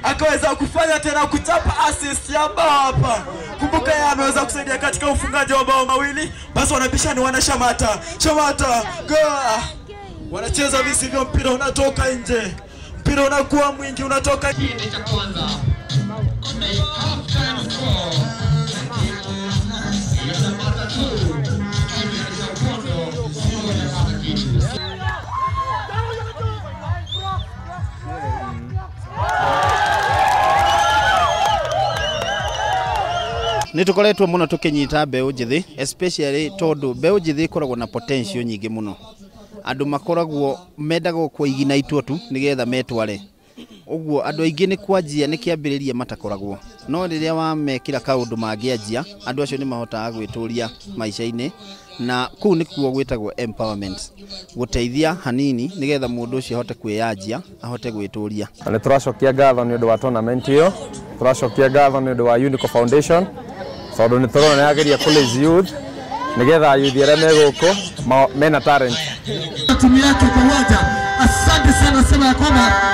Akaweza kufanya tena kuchapa assist ya bao hapa. Kumbuka yeye ameweza kusaidia katika ufungaji wa bao mawili. Basi wanabishani, wana Shamata. Shamata, go! Wanacheza visivyo, mpira unatoka nje. Mpira unakuwa mwingi unatoka Kipindi cha kwanza on a half time score ya Shamata 2 ya Ukondo 0 kitu. Nä tå koretwo må no tå kä nyita mbeå njä, especially tondå mbeå njä ĩkoragwo na potential nyingĩ mũno. Andũ makoragwo mendaga kwa itwo tu nĩgetha metware ũguo. Andũ aingĩ nĩ kwanjia nĩ kĩambĩrĩria matakoragwo, no rĩrĩa wamekĩra kaũndũ mangĩanjia, andũ acio nĩ mahotaga gwĩtũria maica-inĩ, na kũu nĩkuo gwĩtagwo empowerment, gũteithia hanini nĩgetha mũndũ ũcio ahote kwĩyanjia, ahote gwĩtũria. Na nä tå racokia ngatho nä å ndå wa tournament ä yo, tå racokia ngatho nä å ndå wa Unico Foundation, tondå nä tå rona nä yageria kũ raise youth nä getha youth arĩa me gũkũ mena talent timu yake kwa uwanja. Asante sana, sema ya kwamba